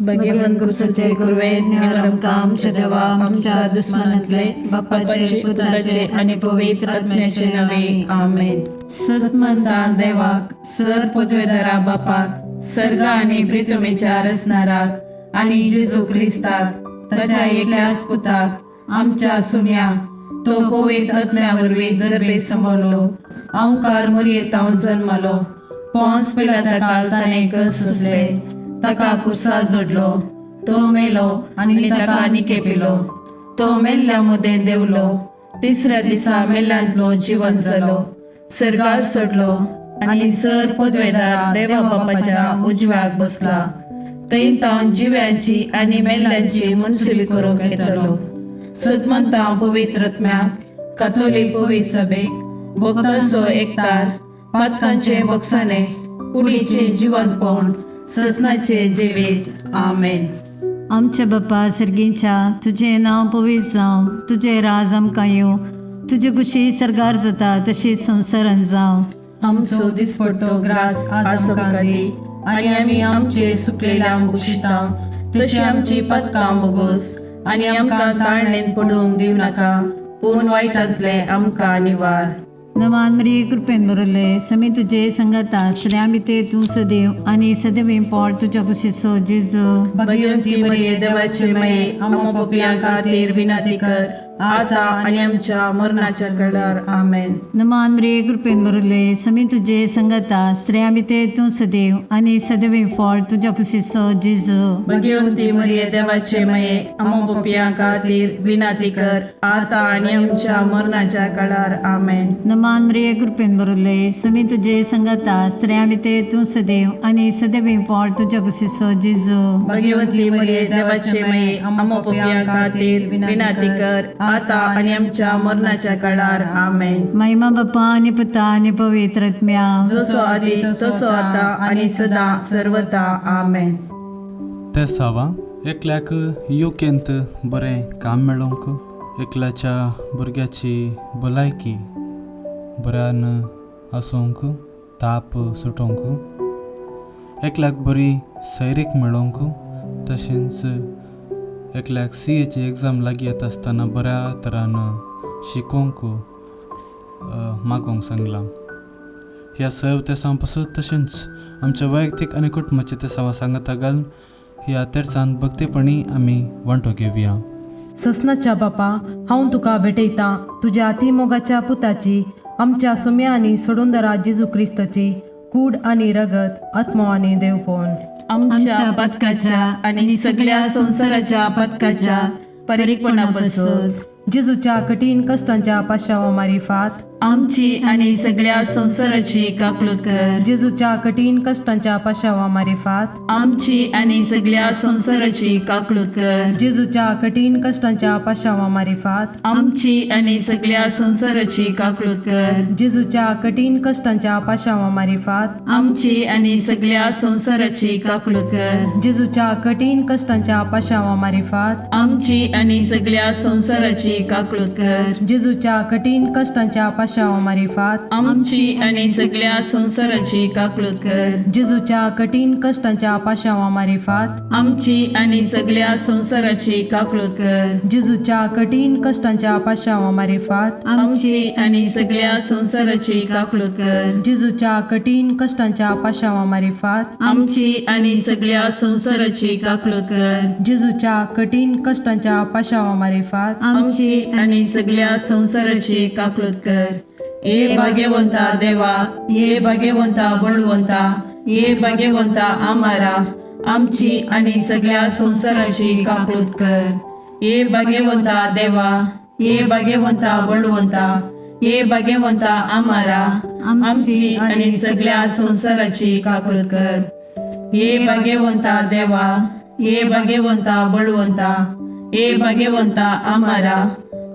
भगवंत कुसाचे कुरवे निवार आमकां आमच्या देवा आमच्या दुस्मानांतले बापाचे पुताचे आनी पवित्र आत्म्याचे नावे आमेन. सतमंता देवाक, सर पदवेदारा बापाक, सर्ग आनी प्रितुमेच्या रचणाराक आनी जेजू क्रिस्ताक ताच्या एकल्याच पुताक आमच्या सुम्या, तो पवित्र आत्म्या वरवीं गर्भे सांबाळलो, अंकार मुरयेतावन जल्मलो, पोंस पिलाता ताणें कस सुचले, ताका कुर्सा जोडलो, तो मेलो आनी ताका निकेपिलो, तो मेल्ल्या मुदें देवलो, तिसऱ्या दिसा मेल्ल्यांतलो जिवन जालो, सर्गार सोडलो आनी सर पदवेदार देवा बापाच्या उजव्याक बसला, थंय तावन जिव्यांची आनी मेल्ल्यांची मनसुबी करूंक येतलो. सतमंता पवित्र आत्म्याक, काथोलीक पवित्र सभेक, भक्तांचो एकतार, पातकांचे बक्षाने, कुडीचे जिवंतपण, ससनाचे जिवीत. आमेन. आमच्या बापा सर्गीच्या, तुजें नांव पवित्र जावं, तुजें राज आमकां येवं, तुजी खुशी सर्गार जाता तशी संवसारान जावं. आमचो दिसपडतो ग्रास आज आमकां दी आनी आमी आमचे सुकलेल्या बक्षिता तशी आमची पदकां बोगोस आनी आमकां ताळणेन पडूंक दिवं नाका, पूण वायटांतले आमकां निवार. नमान मरिये, कृपेन भरले, समी तुजे संगता, स्त्रियां भितर तूं सदैव आनी सदैव पोट तुज्या कुशीचो जेजू. भगवंती मरिये, देवाचे माये, आम्हा पपयां खातीर विनंती कर, आता आनी आमच्या मरणाच्या कडार. आमेन. नमान मरिये, कृपेन भरले, समी तुजे संगता, स्त्रियां भितर तूं सदैव आनी सदैव फळ तुज्या कुशीचो जेजू. भगवंती मरिये, देवाचे माये, आम्हा पपयां खातीर विनंती कर, आता आनी आमच्या मरणाच्या कडार. आमेन. नमान मरिये, कृपेन भरले, समी तुजे संगता, स्त्रियां भितर तूं सदैव आनी सदैव फळ तुज्या कुशीचो जेजू. भगवंती मरिये, देवाचे माये, आम्हा पपयां खातीर विनंती कर, आता आनी आमच्या मरणाच्या काळार. आमेन. महिमा बापा आनी पुता आनी पवित्र आत्म्या. जसो आदी तसो आता आनी सदा सर्वता. आमेन. तेसांवां एकल्याक युकेंत बरें काम मेळोवंक, एकल्याच्या भुरग्याची भलायकी बऱ्यान आसूंक, ताप सुटोवंक, एकल्याक बरी सैरीक मेळोवंक, तशेंच एकल्याक सी एची एग्जाम लागीं येता आसतना बऱ्या तरान शिकोवंक मागोवंक सांगलां. ह्या सर्व तेसांव पासून तशेंच आमच्या वैयक्तीक आनी कुटुंबाच्या तेसांवां सांगाता घालून ह्या तेर्सान भक्तीपणी आमी वांटो घेवया. ससनाच्या बापा, हांव तुका भेटयतां तुज्या अतिमोगाच्या पुताची, आमच्या सुम्या आनी सोडूनदारा जेजू क्रिस्ताची कूड आनी रगत, आत्मो आनी देवपण, आमच्या पदकाच्या आनी सगळ्या संवसाराच्या पदकाच्या परीकपणापासून. जेजूच्या कठीण कश्टांच्या पाशावा मारिफात आमची आनी सगळ्या संवसाराची काकलूत कर. जेजूच्या कठीण कश्टांच्या पाशावा मारिफात आमची आनी सगळ्या संवसाराची काकलूत कर. जेजूच्या कठीण कश्टांच्या पाशावा मारिफात आमची आनी सगळ्या संवसाराची काकलूत कर. जेजूच्या कठीण कश्टांच्या पाशावा मारिफात आमची आनी सगळ्या संवसाराची काकलूत कर. जेजूच्या कठीण कश्टांच्या पाशावा मारिफात आमची आनी सगळ्या संवसाराची काकलूत कर. जेजूच्या कठीण कश्टांच्या पाशावा मारिफात आमची आनी सगळ्या संवसाराची काकलूत कर. जेजूच्या कठीण कश्टांच्या पाशावा मारिफात आमची आनी सगळ्या संवसाराची काकलूत कर. जेजूच्या कठीण कश्टांच्या पाशावा मारिफात आमची आनी सगळ्या संवसाराची काकलूत कर. जेजूच्या कठीण कश्टांच्या पाशावा मारिफात आमची आनी सगळ्या संवसाराची काकलूत कर. जेजूच्या कठीण कश्टांच्या पाशावा मारिफात आमची आनी सगळ्या संवसाराची काकलूत कर. ये भाग्यवंता देवा, ये भाग्यवंता बळवंता, ये भाग्यवंता आमारा, आमची आनी सगळ्या संवसाराची काकलूत कर. ये भाग्यवंता देवा, ये भाग्यवंता बळवंता, ये भाग्यवंता आमारा, आमची आनी सगळ्या संवसाराची काकलूत कर. ये भाग्यवंता देवा, ये भाग्यवंता बळवंता, ये भाग्यवंता आमारा,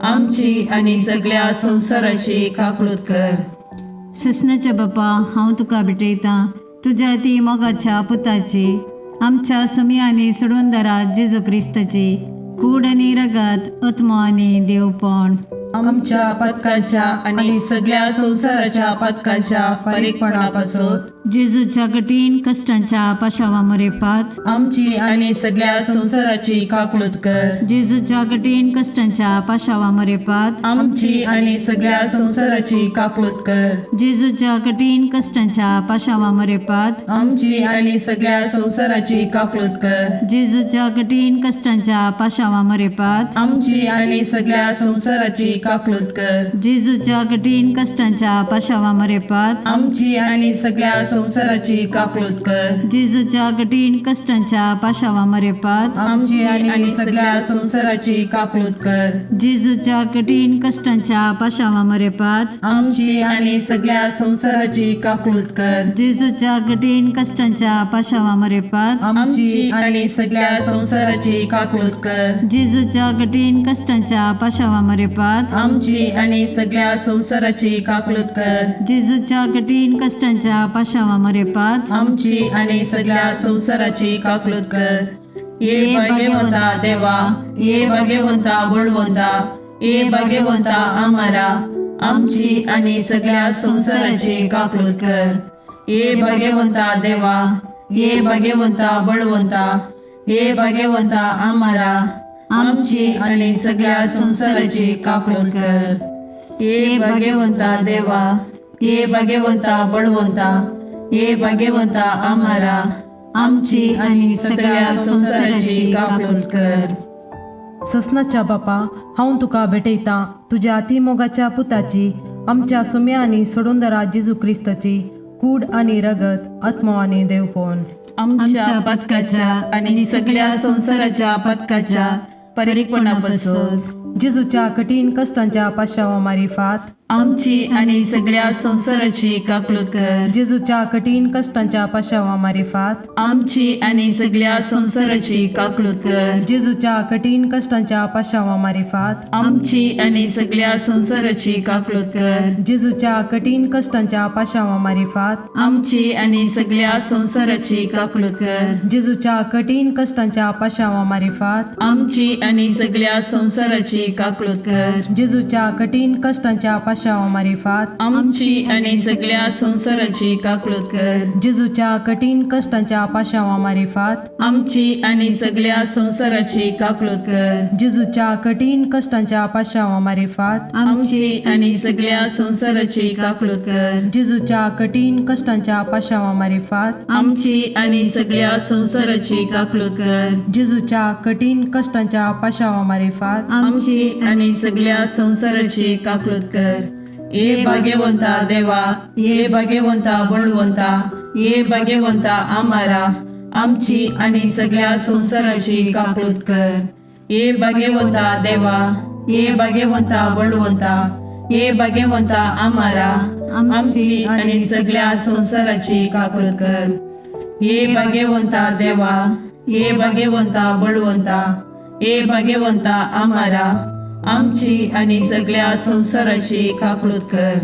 आमची आनी सगळ्या संवसाराची काकलूत कर. ससनाच्या बापा, हांव तुका भेटयतां तुज्या ती मोगाच्या पुताची, आमच्या सुमी आनी सोडूनदारा जेजू क्रिस्ताची कूड आनी रगत, आत्मो आनी देवपण, आमच्या पदकाच्या आनी सगळ्या संवसाराच्या पदकाच्या फारीकपणापासून. जेजूच्या कठीण कश्टांच्या पाशावा मरेपात आमची आणि सगळ्या संसाराची काकळूत कर. जेजूच्या कठीण कश्टांच्या पाशावा मरेपात आमची आणि सगळ्या संसाराची काकळूत कर. जेजूच्या कठीण कश्टांच्या पाशावा मरेपात आमची आणि सगळ्या संसाराची काकळूत कर. जेजूच्या कठीण कश्टांच्या पाशावा मरेपात आमची आणि सगळ्या संसाराची काकळूत कर. जेजूच्या कठीण कश्टांच्या पाशावा मरेपात आमची आणि सगळ्या संसाराची काकळूत कर. जेजूच्या कठीण कश्टांच्या पाशावा मरेपात आमची आणि सगळ्या संसाराची काकळूत कर. जेजूच्या कठीण कश्टांच्या पाशावा मरेपात आमची आणि सगळ्या संसाराची काकळूत कर. जेजूच्या कठीण कश्टांच्या पाशावा मरेपात आमची आणि सगळ्या संसाराची काकळूत कर. जेजूच्या कठीण कश्टांच्या पाशावा मरेपात आमची आणि सगळ्या संसाराची काकळूत कर. जेजूच्या कठीण कश्टांच्या पाशावा मरेपात आमची आणि सगळ्या संसाराची काकळूत कर. ये भाग्यवंता देवा, ये भाग्यवंता बळवंता, ये भाग्यवंता आमारा, आमची आणि सगळ्या संसाराची काकळूत कर. ये भाग्यवंता देवा, ये भाग्यवंता बळवंता, ये भाग्यवंता आमारा, आमची आणि सगळ्या संसाराची काकळूत कर. ये भाग्यवंता देवा, ये भाग्यवंता बळवंता, ये भाग्यवंता आमारा, आमची आणि सगळ्या संसाराची काकळूत कर. ससनाच्या बापा, हांव तुका भेटयतां तुज्या अतिमोगाच्या पुताची, आमच्या सुम्या आनी सोडूनदारा जेजू क्रिस्ताची कूड आनी रगत, आत्मो आनी देवपण आमच्या पथकाच्या आणि सगळ्या संसाराच्या पथकाच्या परिपणापासून जेजूच्या कठीण कश्टांच्या पाशावा मारिफात आमची आणि सगळ्या संसाराची काकळूत कर. जेजूच्या कठीण कश्टांच्या पाशावा मारिफात आमची आणि सगळ्या संसाराची काकळूत कर. जेजूच्या कठीण कश्टांच्या पाशावा मारिफात आमची आणि सगळ्या संसाराची काकळूत कर. जेजूच्या कठीण कश्टांच्या पाशावा मारिफात आमची आणि सगळ्या संसाराची काकळूत कर. जेजूच्या कठीण कश्टांच्या पाशावा मारिफात आमची आणि सगळ्या संसाराची काकळूत कर. जेजूच्या कठीण कश्टांच्या पाशावा मारिफात आमची आणि सगळ्या संसाराची काकळूत कर. जेजूच्या कठीण कश्टांच्या पाशावा मारिफात आमची आणि सगळ्या संसाराची काकळूत कर. जेजूच्या कठीण कश्टांच्या पाशावा मारिफात आमची आणि सगळ्या संसाराची काकळूत कर. जेजूच्या कठीण कश्टांच्या पाशावा मारिफात आमची आणि सगळ्या संसाराची काकळूत कर. जेजूच्या कठीण कश्टांच्या पाशावा मारिफात आमची आणि सगळ्या संसाराची काकळूत कर. ये भाग्यवंता देवा, ये भाग्यवंता बळवंता, ये भाग्यवंता आमारा, आमची आणि सगळ्या संसाराची काकळूत कर. ये भाग्यवंता देवा, ये भाग्यवंता बळवंता, ये भाग्यवंता आमारा, आमची आणि सगळ्या संसाराची काकळूत कर. ये भाग्यवंता देवा, ये भाग्यवंता बळवंता, ये भाग्यवंता आमारा, आमची आणि सगळ्या संसाराची काकळूत कर.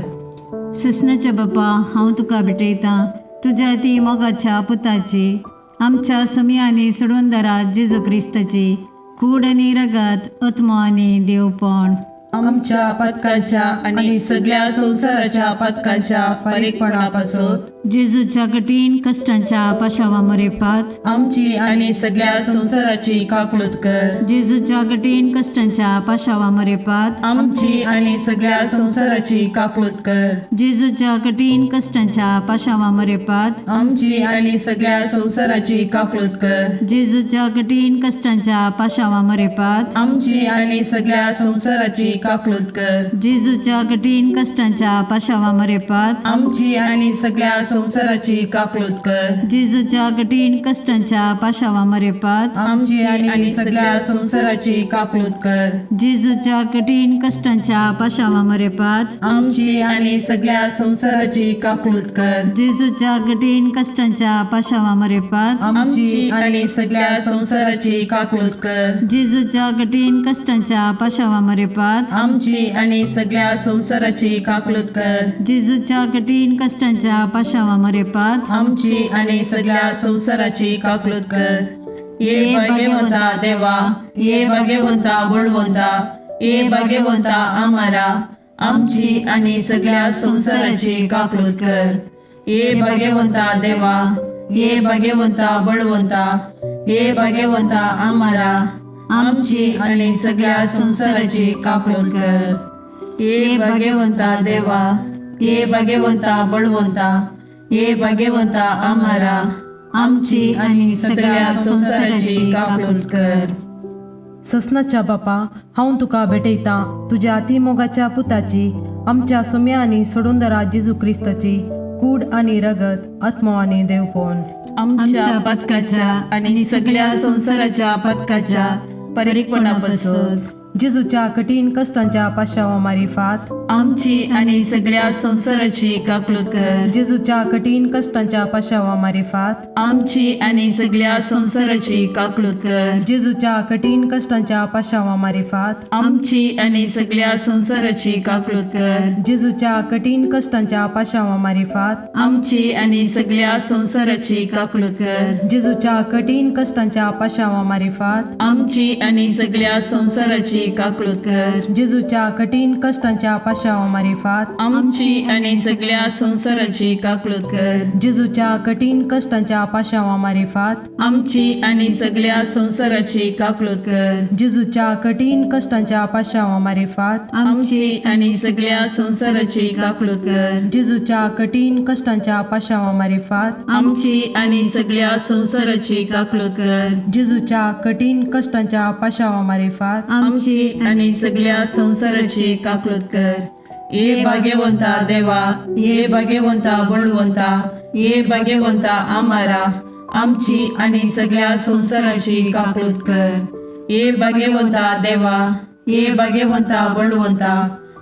ससनाच्या बापा, हांव तुका भेटयतां तुज्या ती मोगाच्या पुताची, आमच्या सुम्या आनी सोडूनदारा जेजू क्रिस्ताची कूड आनी रगत, आत्मो आनी देवपण आमच्या पथकाच्या आणि सगळ्या संसाराच्या पथकाच्या फारीकपणापासून जेजूच्या कठीण कश्टांच्या पाशावा मरेपात आमची आणि सगळ्या संसाराची काकळूत कर. जेजूच्या कठीण कश्टांच्या पाशावा मरेपात आमची आणि सगळ्या संसाराची काकळूत कर. जेजूच्या कठीण कश्टांच्या पाशावा मरेपात आमची आणि सगळ्या संसाराची काकळूत कर. जेजूच्या कठीण कश्टांच्या पाशावा मरेपात आमची आणि सगळ्या संसाराची काकळूत कर. जेजूच्या कठीण कश्टांच्या पाशावा मरेपात आमची आणि सगळ्या संसाराची काकळूत कर. जेजूच्या कठीण कश्टांच्या पाशावा मरेपात आमची आणि सगळ्या संसाराची काकळूत कर. जेजूच्या कठीण कश्टांच्या पाशावा मरेपात आमची आणि सगळ्या संसाराची काकळूत कर. जेजूच्या कठीण कश्टांच्या पाशावा मरेपात आमची आणि सगळ्या संसाराची काकळूत कर. जेजूच्या कठीण कश्टांच्या पाशावा मरेपात आमची आणि सगळ्या संसाराची काकळूत कर. जेजूच्या कठीण कश्टांच्या पाशावा मरेपात आमची आणि सगळ्या संसाराची काकळूत कर. ये भाग्यवंता देवा, ये भाग्यवंता बळवंता, ये भाग्यवंता आमारा, आमची आणि सगळ्या संसाराची काकळूत कर. ये भाग्यवंता देवा, ये भाग्यवंता बळवंता, ये भाग्यवंता आमारा, आमची आणि सगळ्या संसाराची काकूत कर. ये भाग्यवंता देवा, ये भाग्यवंता बळवंता, ये भाग्यवंता आमारा, आमची आणि सगळ्या संसाराची काकूत कर. ससनाच्या बापा, हांव तुका भेटयतां तुज्या अतिमोगाच्या पुताची, आमच्या सुम्या आनी सोडूंदरा जेजू क्रिस्ताची कूड आनी रगत, आत्मो आनी देवपण आमच्या पथकाच्या आणि सगळ्या संसाराच्या पथकाच्या परिपणापासून जेजूच्या कठीण कश्टांच्या पाशावा मारिफात आमची आणि सगळ्या संसाराची काकलूत कर. जेजूच्या कठीण कश्टांच्या पाशावा मारिफात आमची आणि सगळ्या संसाराची काकलूत कर. जेजूच्या कठीण कश्टांच्या पाशावा मारिफात आमची आणि सगळ्या संसाराची काकलूत कर. जेजूच्या कठीण कश्टांच्या पाशावा मारिफात आमची आणि सगळ्या संसाराची काकलूत कर. जेजूच्या कठीण कश्टांच्या पाशावा मारिफात आमची आणि सगळ्या संसाराची काकलूत कर. जेजूच्या कठीण कश्टांच्या पाशावा मारिफात आमची आणि सगळ्या संसाराची काकलूत कर. जेजूच्या कठीण कश्टांच्या पाशावा मारिफात आमची आणि सगळ्या संसाराची काकलूत कर. जेजूच्या कठीण कश्टांच्या पाशावा मारिफात आमची आणि सगळ्या संसाराची काकलूत कर. जेजूच्या कठीण कश्टांच्या पाशावा मारिफात आमची आणि सगळ्या संसाराची काकलूत कर. जेजूच्या कठीण कश्टांच्या पाशावा मारिफात आमची आणि सगळ्या संसाराची काकलूत कर. ये भाग्यवंता देवा, ये भाग्यवंता बळवंता, ये भाग्यवंता आमारा, आमची आणि सगळ्या संसाराची काकलूत कर. ये भाग्यवंता देवा, ये भाग्यवंता बळवंता,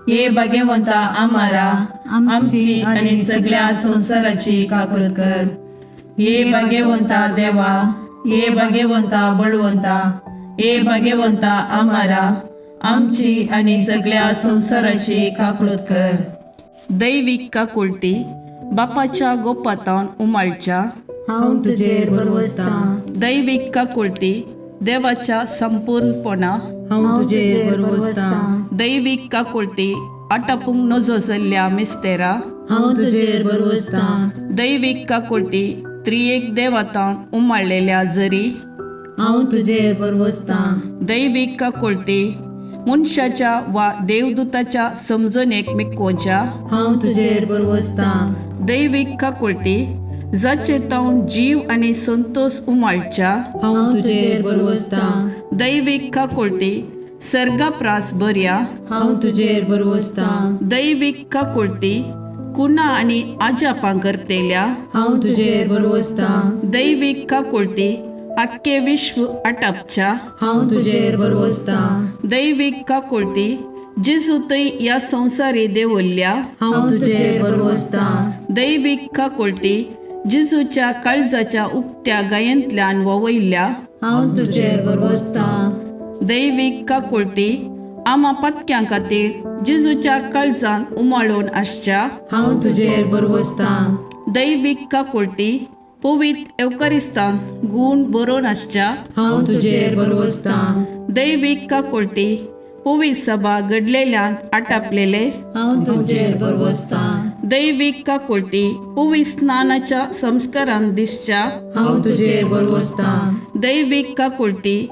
ये भाग्यवंता आमारा, आमची आणि सगळ्या संसाराची काकलूत कर. ये भाग्यवंता देवा, ये भाग्यवंता बळवंता, ये भाग्यवंता आमारा, आमची आणि सगळ्या संसाराची काकलूत कर. दैवीक काकुळटी बापाच्या गोपातावन उमाळच्या हांव तुजेर भरवसतां दैवीक काकुळटी देवाच्या संपूर्णपणा हांव तुजेर भरवसतां दैवीक काकुळटी आटापूंक नजो जाल्ल्या मिस्तेरा हांव तुजेर भरवसतां दैवीक काकुळटी त्रियेक देवातावन उमाळलेल्या जरी हांव तुजेर भरवसतां दैवीक काकुळटी मनशाच्या वा देवदूताच्या समजणेक मिकोवच्या हांव तुजेर भरवसतां दैवीक काकुळटी जाचे तावन जीव आनी संतोष उमाळच्या हांव तुजेर भरवसतां दैवीक काकुळटी सर्गाप्रास बऱ्या हांव तुजेर भरवसतां दैवीक काकुळटी कुणा आनी आजापां करतेल्या हांव तुजेर भरवसतां दैवीक काकुळटी आख्खे विश्व आटापच्या हांव तुजेर भरवसतां दैवीक काकुळटी जेजू थंय ह्या संवसारी देवल्ल्या हांव तुजेर भरवसतां दैवीक काकुळटी जेजूच्या काळजाच्या उक्त्या गायेंतल्यान ववयल्ल्या हांव तुजेर भरवसतां दैवीक काकुळटी आमा पातक्यां खातीर जेजूच्या काळजान उमाळून आसच्या हांव तुजेर भरवसतां दैवीक काकुळटी पवित एवकरिस्तान गूण बरोवन आसच्या हांव तुजेर भरवसतां दैवीक काकुळटी पवित सभा घडलेल्यान आटापलेले हांव तुजेर भरवसतां दैवीक काकुळटी पवित स्नानाच्या संस्कारान दिसच्या हांव तुजेर भरवसतां दैवीक काकुळटी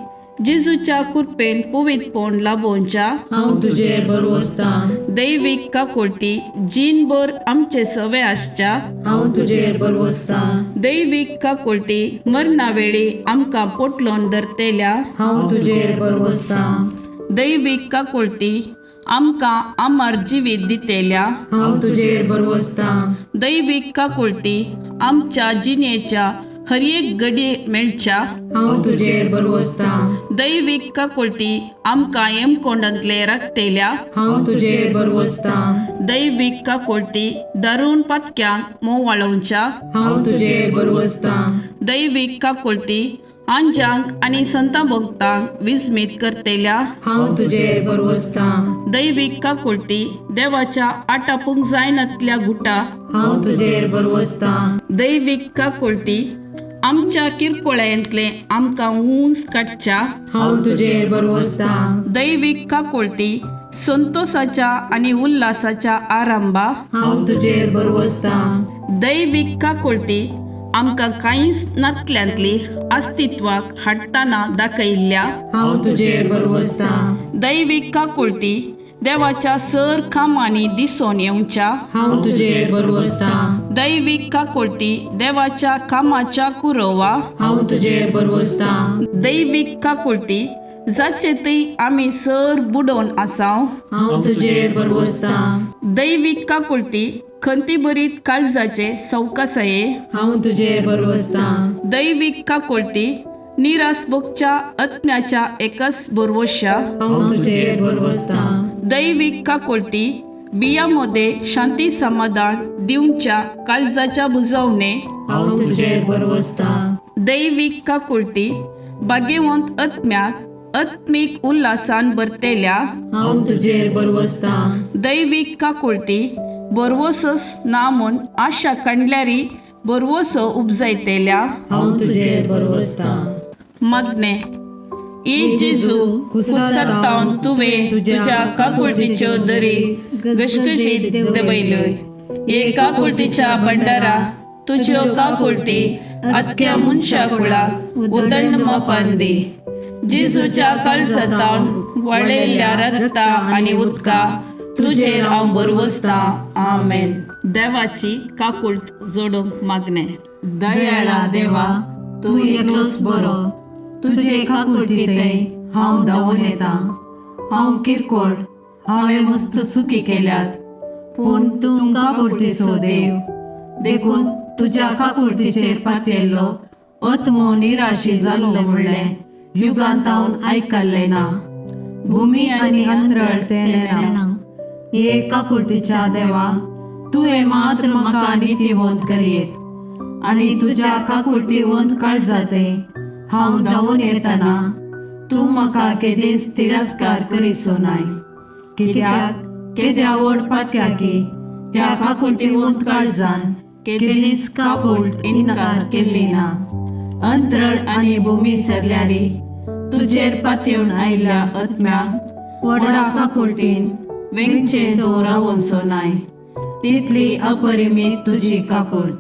जेजूच्या कृपेन पवितपण लाभोवच्या हांव तुजेर भरवसतां दैवीक काकुळटी जीणभर आमचे सवे आसच्या हांव तुजेर भरवसतां दैवीक काकुळटी मरणा वेळी आमकां पोटलोन धरतेल्या हांव तुजेर भरवसतां दैवीक काकुळटी आमकां आमर जिवीत दितेल्या हांव तुजेर भरवसतां दैवीक काकुळटी आमच्या जिणेच्या हर एक घडये मेळच्या हांव तुजेर भरवसतां दैवीक काकुळटी आमकां येमकोंडांतले राखतेल्या हांव तुजेर भरवसतां दैवीक काकुळटी दारून पातक्यांक मोवाळोवच्या हांव तुजेर भरवसतां दैवीक काकुळटी आंजांक आनी संता भक्तांक विस्मीत करतेल्या हांव तुजेर भरवसतां दैवीक काकुळटी देवाच्या आटापूंक जायनातल्या गुटा हांव तुजेर भरवसतां दैवीक काकुळटी आमच्या किरकोळ्यांतले आमकां ऊंच काडच्या हांव तुजेर भरवसतां दैवीक काकुळटी संतोसाच्या आनी उल्हासाच्या आरंभा, हांव तुजेर बरवसतां. दैवीक काकुळती आमकां कांयच नातल्यांतली अस्तित्वाक हाडटना दाखयल्ल्या, हांव तुजेर बरवसतां. दैवीक काकुळती देवाच्या सर कामांनी दिसून येवच्या, हांव तुजेर बरवसतां. दैवीक काकुळती देवाच्या कामाच्या कुरोवा, हांव तुजेर बरवसतां. दैवीक काकुळती जाचे थंय आमी सर बुडोवन आसाव, हांव तुजेर बरवसतां. दैवीक काकुळती खंतीभरीत काळजाचे सवकासाये, हांव तुजेर बरवसतां. दैवीक काकुळती निरास भोगच्या आत्म्याच्या एकच बरवश्या, हांव तुजेर बरवसतां. दैवीक काकुळती बिया मदें शांती समाधान दिवच्या काळजाच्या बुजवणे, हांव तुजेर बरवसतां. दैवीक काकुळती भाग्यवंत आत्म्याक आत्मीक उल्हासान भरतेल्या, हांव तुजेर बरवसतां. दैवीक काकुळती बरवसोच ना म्हूण आशा कांडल्यारी बरवसो उपजायतेल्या, हांव तुजेर बरवसतां. मागणें. ए जेजू, कुसरतावन तुवें तुज्या काकुळतीच्यो दरी घसघशीत दबयल्यो. हे काकुळतीच्या भंडारा, तुज्यो काकुळती आख्ख्या मनशा कुळाक उदंड मापान दी. जेजूच्या काळजातावन वळयल्ल्या रक्ता आनी उदका तुजेर हांव बरवसतां. आमेन. देवाची काकुळट जोडूंक मागणें. दयाळा देवा, तूं एकलोच बरो. तुजे काकुळतीथंय हांव धांवून येता. हांव किरकोळ, हांवें मस्त चुकी केल्यात, पूण तूं काकुळतीचो देव, देखून तुज्या काकुळतीचेर पातयेल्लो आत्मो निराशी जाल्लो म्हणलें युगांत हांव आयकल्लें ना. भुमी आनी अंतरळ तें नेणा. हे काकुळतीच्या देवा, तुवें मात्र म्हाका नितीवंत करयेत आनी तुज्या काकुळतीवंत काळजाते हांव धांवून येतना तूं म्हाका केदींच तिरस्कार करिसो नाय. कित्याक केद्या व्हड पातक्याकी त्या काकुळतीवंत काळजान केदींच काकुळट इन्कार केल्ली ना. अंतरळ आनी भूमी सरल्यारी तुजेर पातयेवन आयिल्ल्या आत्म्याक व्हडा काकुळटीन वेंगचें तूं रावनसो नाय. तितली अपरिमीत तुजी काकुळट,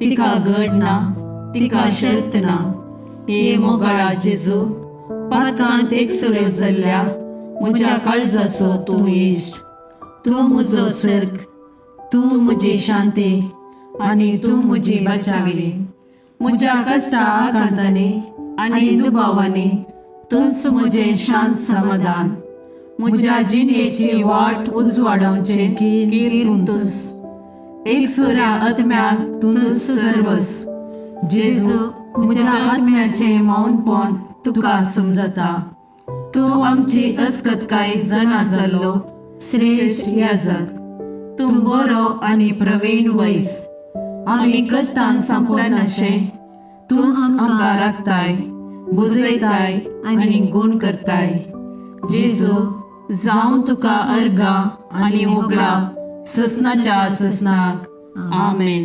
तिका गड ना, तिका शर्त ना. हे मोगाळा जेजू, पातकांत एकसुरो जाल्ल्या म्हज्या काळजाचो तूं इश्ट. तूं म्हजो सर्ग, तूं म्हजी शांती आनी तूं म्हजी बचावी. म्हज्या कश्टा आकांतांनी आनी दुबावांनी तूंच म्हजें शांत समाधान. म्हज्या जिणेची वाट उजवाडावचें कीर तूंच. एकसुऱ्या आत्म्याक तूंच सर्वस. जेजू, म्हज्या आत्म्याचें मौनपण तुका समजता. तूं आमची अस्कतकाय जाणा जाल्लो श्रेश्ठ याजक. तूं बरो आनी प्रवीण वैस. आमी कश्टान सांपडनाशें तूंच आमकां राखताय, बुजयताय आनी गूण करताय. जेजू, जावं तुका अर्गां आनी होगळाप ससनाच्या ससनाक. आमेन.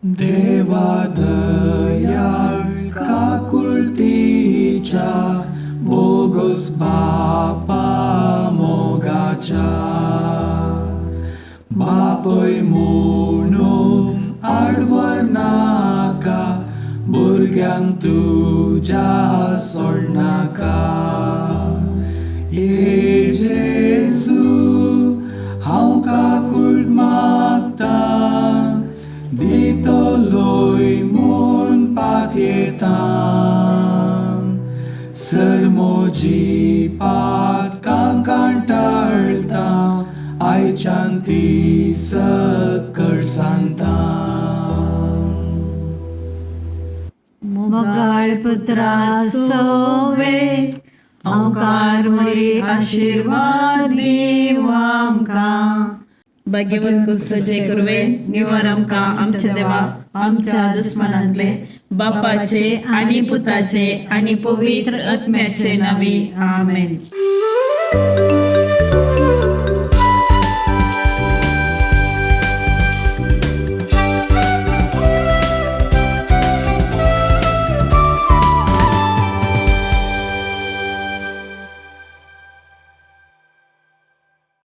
देवा दयाळ काकुळतीच्या बोगस बापा मोगाच्या, बापय म्हणून आडवर नाका, भुरग्यांक तुज्या सोडनाका. ये जेजू, हांव काकुळट मागता, दितलोय म्हूण पातयेता. सर म्हजी पातकां कांटाळटा, आयच्यान ती सकळ सांगता. मोगाळ पुत्रा सोवे ओंकार वरी आशिर्वाद दिव आमकां. भाग्यवंत कुसचे कुरवे निवार आमकां आमच्या देवा आमच्या दुस्मनांतले बापाचे आनी पुताचे आनी पवित्र आत्म्याचे नावे. आमेन.